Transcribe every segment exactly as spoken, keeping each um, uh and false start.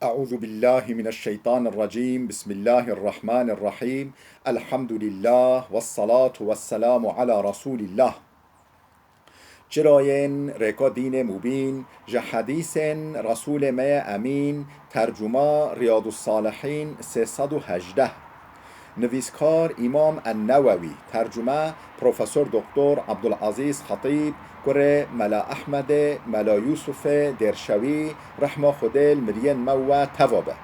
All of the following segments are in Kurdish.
أعوذ بالله من الشيطان الرجيم. بسم الله الرحمن الرحيم. الحمد لله والصلاة والسلام على رسول الله. Çirayên rêka dînê mubîn, ji hedîsên Resûlê me ye Emîn, tercuma Riyadus Salihîn sê sed û hejdeh. Nivîskar Îmam En-Newewî, tercume Profesor Doktor Abdulazîz Xetîb, kurê Mela Ehmedê, Mela Yûsufê Dêrşewî, rehma Xwedê li miriyên me û we teva be.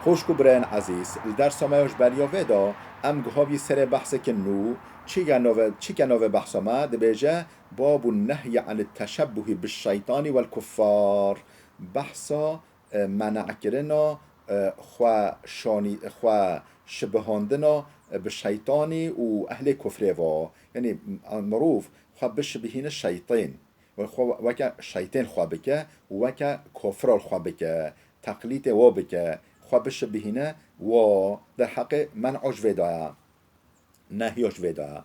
Xwişk û birayên ezîz, li dersa me ya ji beriya vê de em guhavî serê behsekî nû, çi ye navê, çi ke navê behsa me, dibêje, Babun nehyi anit teşebbuhi bi şeytani vel kuffar. Behsa e, menekirina, e, xwe şanî-, xwe şibihandina, e, bi şeytanî û ehlê kufrê ve. Yanî, m-, mirov xwe bişibihîne şeytên. Xwe weke şeytên xwe bike û weke kofira xwe bike. Teqlîtê we bike. Xwe bişibihîne we derheqê men'a ji vê de ye. Nehya ji vê de ye.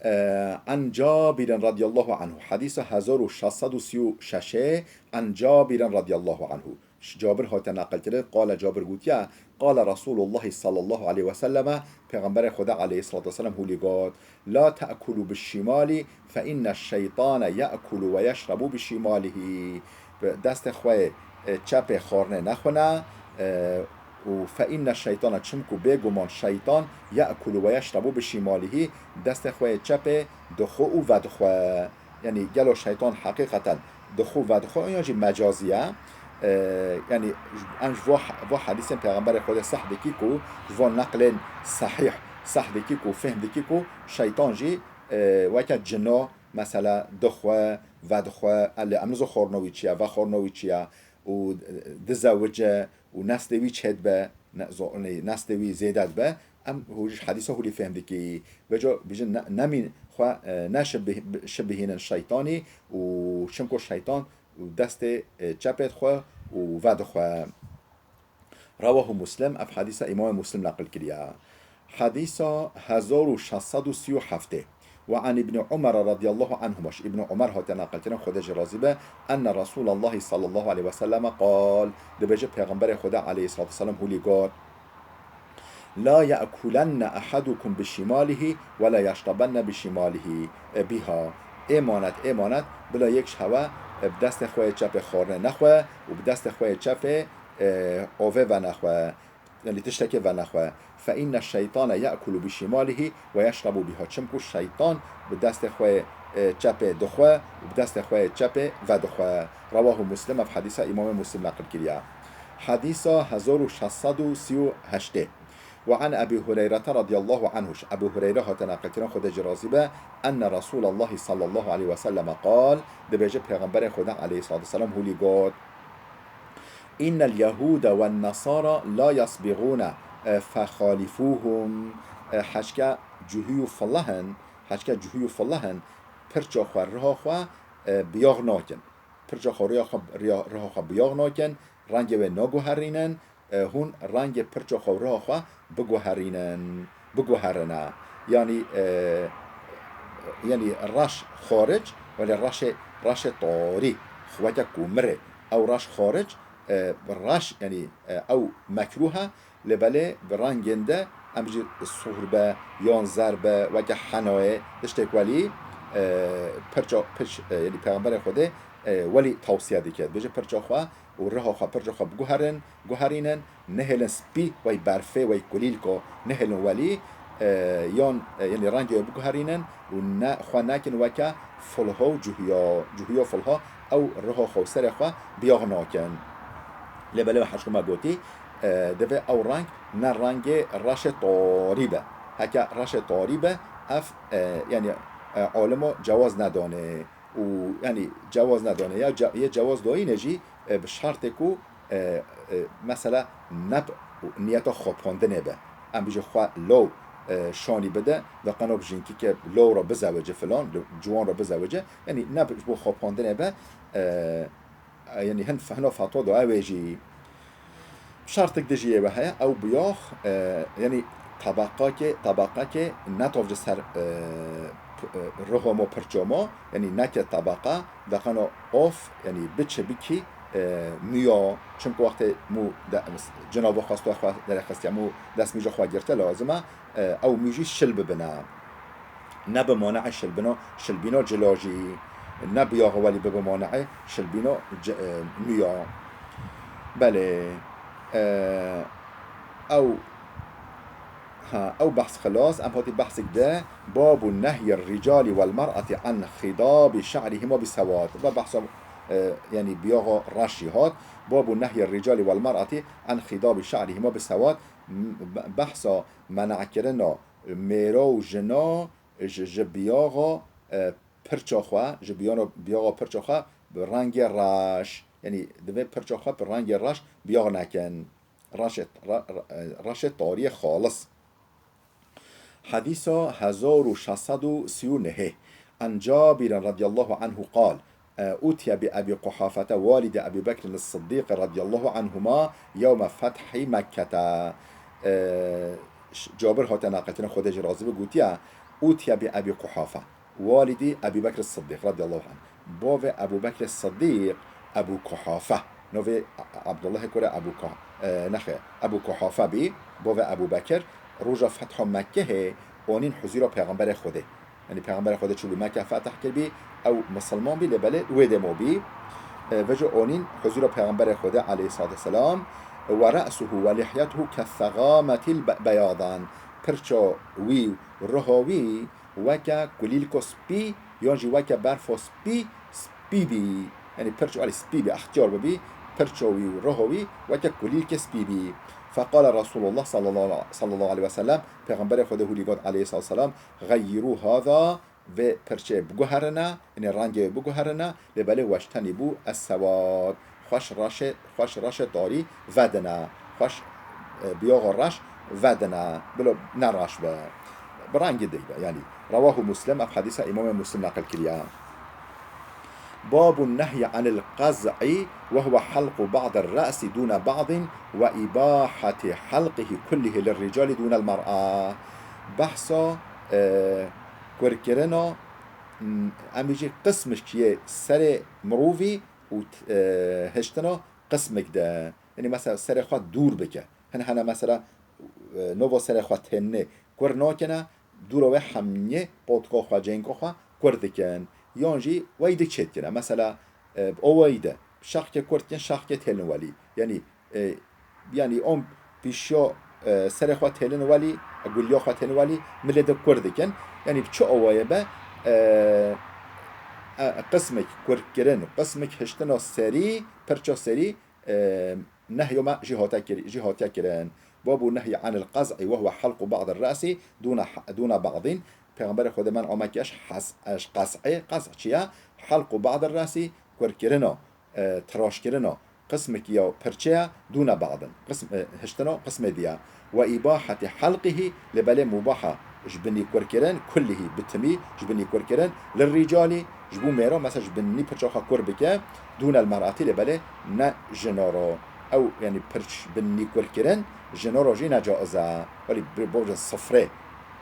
E, An Cabirin radiyallahu anhu. Hedîsa hezar û şeş sed û sî û şeş ê, An Cabirin radiyallahu anhu. Ji Cabir hate neqilkirin. Qale Cabir gotiye, Qale Resûlullahî sallallahu aleyhi ve selleme, Pêxemberê Xweda aleyhissalatu vesselam hûlî got, La te'kulu bi şimalî fe inne şeytane ye'kulu ve yeşrebu bi şimalihi. Bi destê xwe, e, çepê xwarnê nexwine, e, û fe inne şeytane, çimku bêguman şeytan, ye'kulu ve yeşrebu bi şimalihi, destê xwe yê çepê dixwe û vedixwe. Yanî gelo şeytan heqîqeten dixwe û vedixwe, yan jî mecazî ye? E, yanî em ji vo, vo hedîsên Pêxemberê Xwedê seh dikî ku, ji vo neqlên sehîh seh dikî ku, fêhm dikî ku şeytan jî, e, weke cino, mesela dixwe, vedixwe, elê em nizo xorna wî çi ye, vexorna wî çi ye, û dizewice û nestê wî çêdibe, ne-, zo-, ne-, nestê wî zêde dibe, em hû ji hedîsa hûlî fêhm dikî. Veco bijin ne-, nemîn xwe, e, neşibih-, şibihînin şeytanî û çimku şeytan destê, e, çepê dixwe û vedixwe. Rewahu Muslim, ev hedîsa Îmamê Muslim neqil kiriye. Hedîsa hezar û şeş sed û sî û heft ê. Ve an Îbni Umar radiyallahu anhuma, ji Îbni Umar hate neqilkirin, Xwedê jê razî be, enne Resûlallahî sallallahu aleyhi ve selleme qal, dibêje Pêxemberê Xweda aleyhissalatu vesselam hûlî got, La ye'kulenne ehadukum bi şimalihi ve la yeşrabenne bi şimalihi, e, biha. Êmanet, êmanet, bila yek ji hewe, e, bi destê xwe yê çepê xwarnê nexwe û bi destê xwe yê çepê, e, ovê venexwe. Yanî tiştekê venexwe. Fe inne şeytane ye'kulu bi şimalihi ve yeşrabu biha. Çimku şeytan bi destê xwe yê, e, çepê dixwe û bi destê xwe yê çepê vedixwe. Rewahu Muslim, ev hedîsa Îmamê Muslim neqil kiriye. Hedîsa hezar û şeş sed û sî û heşt ê. Ve an Ebî Hureyrete radiyallahu anhu, ji Ebû Hureyre hate neqilkirin, Xwedê jê razî be, enne Resûlallahî sallallahu aleyhi ve selleme qal, dibêje Pêxemberê Xweda aleyhissalatu vesselam hûlî got, Innel Yehûde wen Nesara la yasbigûne, e, fexalifûhum. E, heçke cuhî û fillehin, heçke cuhî û fillehin, pirça xwe, riha xwe, e, biyax nakin. Pirça xwe, riha xwe, riha, riha xwe biyax nakin, rengê wê naguherînin, e, hûn rengê pirça xwe û riha xwe biguherînin, biguherine. Yanî, e, yanî reş xaric, welê reşê, reşê tarî, xwe weke ku mirê, ew reş xaric, e, reş, yanî, e, ew mekrûh e, lê belê bi rengên de em jî sûr be, yan zer be, weke henayê, tiştek welî, e, pirça, piç, e, yanî Pêxemberê Xwedê, e, welî tewsiye dike. Dibêje pirça xwe û riha xwe, pirça xwe biguherin, guherînin, nehêlin spî wey berfê, wey kulîlko, nehêlin welî, e, yan, e, yanî rengê wê biguherînin û ne, xwe nekin weke filho û cuhiya, cuhiya filho, ew riha xwe û serê xwe biyax nakin. Lê belê wek me gotî, e, divê ew reng ne rengê reşê tarî be. Heke reşê tarî be, ev, e, yanî, e, alimo cewaz nedane. Û, yanî, cewaz nedane. Ya ce-, yê cewaz dayîne jî, e, bi şertê ku, e, e, mesela ne bi niyeta xapandinê be. Em bijî xwe law, e, şanî bide, ve qeno bi jinkîke law re bizewece filan, li ciwan re bizewece. Yanî ne bi, ji bo xapandinê be, e, e, yanî hin, hino fetwa daye wê jî. Şertik di jî yê we heye, ew biyax, e, yanî tebaqakê, tebaqakê netov ji ser, e, p-, e, riho mo, pirço mo, yanî neke tebaqa, deqeno of, yanî biçe bikî, e, mûya, çimku wextê mû de, cina bo xwestiya xwe derêxistiye, mû destmîja xwe girte, lazim e, e, ew mû jî şil bibine. Ne bi mane'ê şilbino, şilbîno cila jî, ne biyaxê welî bibe mane'ê şilbîno ci-, e, mûya. Belê, e, ew, ha, ew behs xilas, em hatî behsik de, babu nehyir ricali wel mer'ati an xidabi şe'rihima bi sewad. Ve behsa, e, yanî biyaxa reş jî hat. Babu nehyir ricali wel mer'ati an xidabi şe'rihima bi sewad. M-, be-, behsa menakirina mêra û jina ji, ji biyaxa, e, pirça xwe, ji biyano-, biyaxa pirça xwe bi rengê reş, yanî divê pirça xwe bi rengê reş biyax nekin. Reşê, re-, re-, reşê tariyê xalis. Hedîsa hezar û şeş sed û sî û nehê. An Cabirin radiyallahu anhu qal, e, utiye bi Ebî Quhafete walidi Ebî Bekrin Siddiq radiyallahu anhuma yewme fethî Mekkete. E, ş-, Cabir hate naqilkirin, Xwedê jî razî bi, gotiye, utiye bi Ebî Quhafe. Walidî Ebû Bekr Siddiq radiyallahu anh. Bavê Ebû Bekr Siddiq Ebû Kuhafe. Navê Abdullahê kurê Ebû Kuh-, e, nexê, Ebû Kuhafe bî, bavê Ebû Bekir. Roja fetha Mekkehê onîn huzûra Pêxemberê Xwedê. Yanî Pêxemberê Xwedê çûbî Mekke fetih kirbî, ew misilman bî, lê belê wê demê bî. E, vêca onîn huzûra Pêxemberê Xwedê aleyhissalatu vesselam, we re'suhu we lihyetuhu kethexametil be-, beyadan. Pirça wî û riha wî weke kulîlko spî, yan jî weke berfo spî, spî bî. Yanî pirço, elî spî bî, extiyar bibî, pirço wî û riho wî weke kulîlkê spî bî. Feqale Resulullah sallallahu, sallallahu aleyhi ve sellem, Pêxemberê Xwedê hûlî got aleyhissalatu vesselam, "Xeyyirû hâzâ, vê pirçê biguherine, yanî rengê wê biguherine, lê belê weştenî bû es-sewad." Xweş reşê, xweş reşê tarî vedine. Xweş, e, biyaxa reş vedine. Bilo ne reş be. Bi rengî dî be. Yanî, rewahu Muslim, ev hedîsa Îmamê Muslim neqil kiriye. Babu nehyi anil qez'i ve huve halqu ba'dir re'si dûne ba'din ve ibahati halqihi kullihi lirricali dûnel mer'a. Behsa, e, kurkirina, m, em jî qismik yê serê mirovî û t-, e, hiştina qismik de. Yanî mesela serê xwe dûr bike. Hene hene mesela, e, nova serê xwe tênine, kur nakene, dûra wê hemiyê potka xwe, cênka xwe kur dikin. Yan jî wey dik çêdikine. Mesela, e, bi o wey de şaxkê kur dikin, şaxkê têlin welî. Yanî, e, yanî on pîşiya, e, serê xwe têlin welî, e, guliya xwe têlin welî, milê de kur dikin. Yanî bi çi awayê be, e, e, qismek kurkirin, qismek hiştina serî, pirça serî, e, nehyo me jî hate kir-, jî hatiye kirin. Babu nehyi anil qez'i ve huve halqu ba'dir re'si dûne, dûne ba'din. Pêxemberê Xwedê men'a me kir ji hes-, ji qez'ê, qez' çi ye? Halqu ba'dir re'si, kurkirina, e, tiraşkirina qismekî ya pirçeya dûne ba'din. Qism-, e, hiştina qismê diye. Ve ibahati halqihi, lê belê mubaha ji binî kurkirin, kullihî, bi timî ji binî kurkirin, lirricali, ji bo mêra, mesela ji binî pirça xwe kur bike, dûnel mer'ati, lê belê ne jina ro. Ew, yanî pirç binî kurkirin, jina ro jî necaiz e. Welî bi, bojin sifrê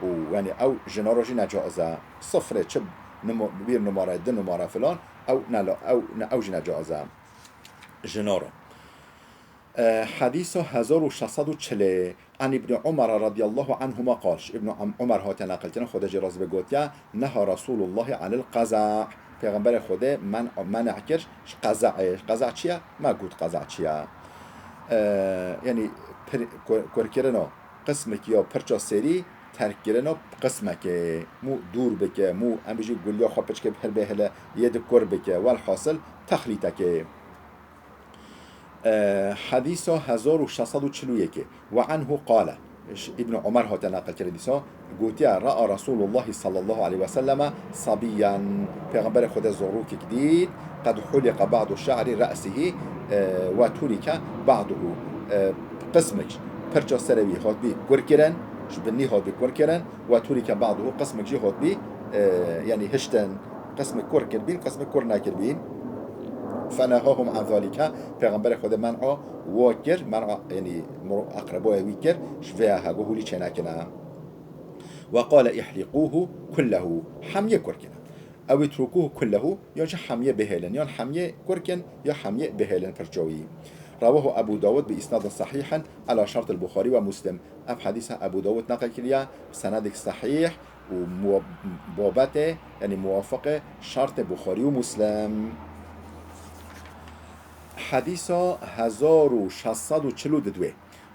û, yanî ew jina ro jî necaiz e. Sifrê çi nimo-, bir numare, du numare filan, ew ne la, ew ne, ew jî necaiz e. Jina ro. E, hedîsa hezar û şeş sed û çilê. An Îbnî Umar radiyallahu anhuma qal, ji Îbnî Am-, Umar hate neqilkirin, Xwedê jê razî be, gotiye, neha Resûlullahî anil qeza'. Pêxemberê Xwedê men-, men'a kir ji qeza'ê. Qeza' çi ye? Me got qeza' çi ye? E, yanî pir-, ku-, kurkirina qismekî ya pirça serî, terkkirina qismekê. Mû dûr bike, mû em bijî guliya xwe piçkê bi hir bê hile yê di kur bike. Welhasil, texlîtekê. E, hedîsa hezar û şeş sed û çil û yekê. Ve anhu qale. Ji Îbn Umar hate neqilkirin dîsa. Gotiye, ra'a Resûlullahî sallallahu aleyhi ve selleme sabiyyen. Pêxemberê Xwedê zarokek dît. Qed huliqa ba'du şe'ri re'sihî, e, ve turike ba'duhu. E, qismek pirça serê wî hatbî kurkirin, ji binî hatbî kurkirin, ve turike ba'duhu, qismek jî hatbî, e, yanî hiştin. Qismek kur kirbîn, qismek kur nekiribîn. Fenehahum an zalike, Pêxemberê Xwedê men'a wa kir, men'a, yanî miro-, eqreboya wî kir, ji vê ya hego hûlî çênekine. Ve qale ihliquhu kullehu, hemiyê kur kine. Ew itrukuhu kullehu, yan jî hemiyê bihêlin, yan hemiyê kurkin, ya hemiyê bihêlin pirçoyî. Rawahu Ebu Dawud bi isnadin sahihin ala şart el Buxari ve Muslim. Ev hadîsa Ebu Dawud neqil kiriye, bi senedek sahih û mu-, babetê, yani muwafiqê şartê Buxari û Muslim. Hadîsa hezar û şeş sed û çil û du.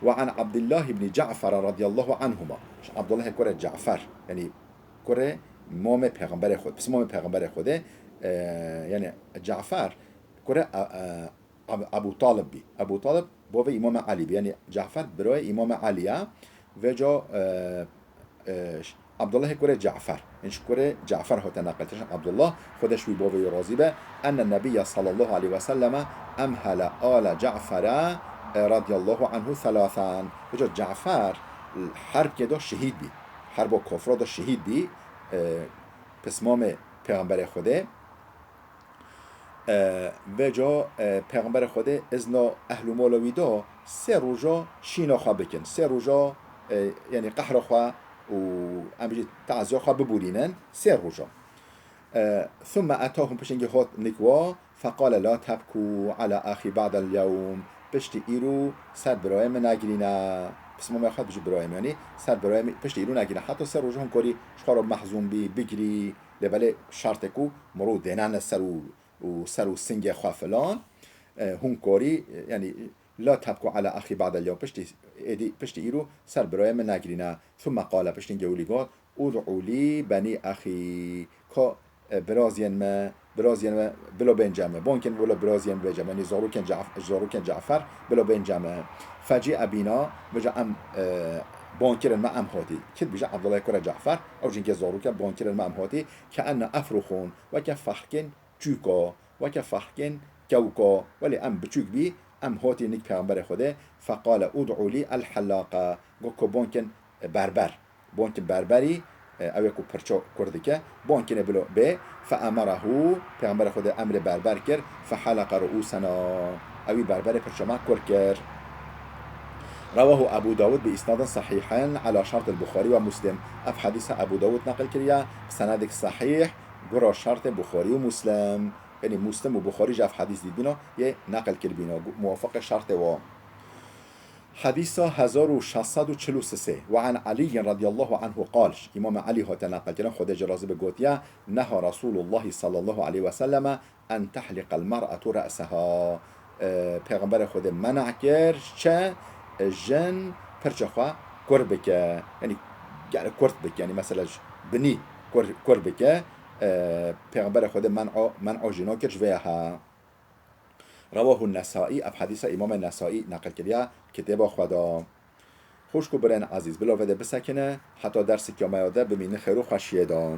Ve an Abdullah ibn Cafer radiyallahu anhuma. Abdullah kurê Cafer, yani kurê mamê Peyxamberê Xwedê, pismamê Peyxamberê Xwedê, e, yani Cafer kurê, e, e, Ab-, Abu Talib bî. Abu Talib bavê Îmamê Elî bî. Yani Cafer birayê Îmamê Elî ya. Vêca, e, e, ş-, Abdullahê kurê Cafer. Yani ji kurê Cafer hate neqil kirin. Abdullah, Xwedê ji wî bavê wî razî be. Enne Nebiyye sallallahu aleyhi ve selleme emhele ale Cafere, e, radiyallahu anhu thalathan. Vêca Cafer herbkê de şehîd bî. Herba kofra de şehîd bî. E, pismamê Peyxamberê Xwedê. E, vêca, e, Peyxamberê Xwedê izna ehl û mala wî da sê roja şîna xwe bikin. Sê roja, e, yani qehra xwe û em bijî taziya xwe biborînin. Sê roja. E, thumme etahum, piştî hat nik wa, feqale la tebku ala axî ba'del yewm. Piştî îro ser birayê min negirîne. Pismamê xwe bijî birayê min, yani ser birayê min piştî îro negirîne. Heta sê roja hûn karî ji xwe re mehzûn bî, bigirî. Lê belê şertê ku mirov dênene ser û, û ser û singê xwe filan, e, hûn karî, e, yani, la tebku ala axî ba'del yewm, piştî êdî, piştî îro ser birayê min negirîne. Thumme qale, piştî gewilî got, ud'u lî benî axî, ka, e, biraziyên me, biraziyên me, bila bên cem me. Bon kin bila biraziyên bê cem me. Yani zarokên Caf-, zarokên Cafer bila bên cem me. Feci'e bîna, vêca em, e, bon kirin me em hatî. Kî dibêje Abdullah kurê Cafer, ew jinkê zarok e, bon kirin me em hatî. Ke'enne efruxun, weke fehkên çûka, weke fehkên kewka, welê em biçûk bî, em hatî nik Peyxamberê Xwedê, feqale ud'u lî el hellaqe, got ku bon kin berber. Bon kin berberî, e, ew ê ku pirça kur dike, bon kinê bilo bê, fe emerehu, Peyxamberê Xwedê emrê berber kir, fe heleqe ru'usena, ewî berberê pirça me kur kir. Rawahu Ebu Dawud bi isnadin sahihin ala şart el Buxari ve Muslim. Ev hadîsa Ebu Dawud neqil kiriye, bi senedek sahih, gura şartê Buxarî û Muslim. Yanî Muslim û Buxarî jî ev hadîs dîtbîna, yê neqil kiribîna, gu-, muwafiqê şartê wan. Hadîsa hezar û şeş sed û çil û sê. Ve an Eliyyin radiyallahu anhu qal, Îmam Elî hate neqil kirin, Xwedê jê razî be, gotiye, neha Resûlullahî sallallahu aleyhi ve selleme en tehliqel mer'etu re'seha. E, Pêxemberê Xwedê mena kir, çi, e, jin pirça xwe kur bike. Yanî, yani kurt bike. Yanî mesela ji binî kur, kur bike. E, Pêxemberê Xwedê men'a, men'a jina kir ji vê ya ha. Rewahu Nesaî, ev hedîsa Îmamê Nesaî neqil kiriya kitêba xwe de. Xwişk û birên ezîz, bila vê de bisekine, heta derseke me ya de bimînin xêr û xweşiyê de.